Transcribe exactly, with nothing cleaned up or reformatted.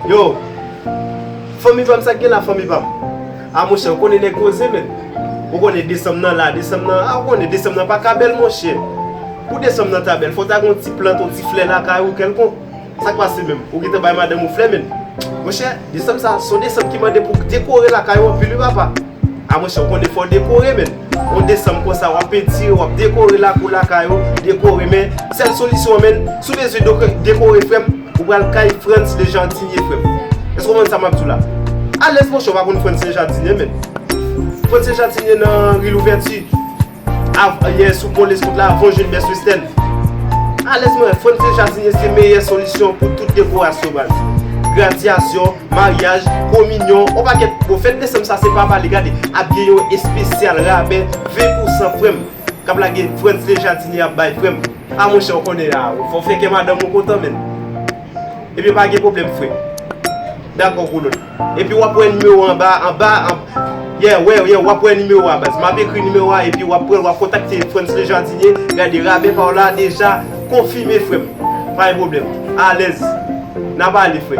Yo, fanmi pa m, sa k gen la, fanmi pa m? A monchè, ou konnen nèg koze, men. Ou konnen desanm nan la, desanm nan, a, ou konnen desanm nan pa ka bèl, monchè. Pou desanm nan ta bèl, fò w ta gen yon ti plant, yon ti flè lakay ou kèlkonk. Sa k pase menm? Ou gentan bay madanm ou flè, men. Monchè, desanm sa, se yon desanm ki mande pou w dekore lakay ou anpil, wi, papa. A monchè, ou konnen fò w dekore, men. Yon desanm konsa, w ap pentire, w ap dekore lakou lakay ou, dekore, men sèl solisyon an, men, si w bezwen doke-, dekore, frè m, ou pral kay Frantz Le Jardinier, frè m. Èske w konprann sa m ap di w la? Alèz, monchè, w pa konn Frantz Le Jardinier, men. Frantz Le Jardinier nan ri Louvèti. Av-, yè sou pon Leskont la, avan w jwenn Best Western. Alèz, mwen, Frantz Le Jardinier se meyè solisyon pou tout dekorasyon, baz. Gradyasyon, maryaj, kominyon, yon pakèt. Bon, fèt desanm sa, se pa pale, gade, ap gen yon espesyal rabè ven pou san, frè m, k ap lage Frantz Le Jardinier ap bay, frè m. A, monchè, ou konnen a, fò w fè kè madanm ou kontan, men. Ebyen, pa gen pwoblèm, frè. Dakò, kolòn. Epi w ap wè nimewo anba, anba, an-, yeah, yeah, yeah, w ap wè nimewo a, baz. M ap ekri nimewo a, epi w ap pran, w ap kontakte Frantz Le Jardinier, gade, rabè pa w la deja konfime, frè m. Pa gen pwoblèm. Alèz. N a pale, frè.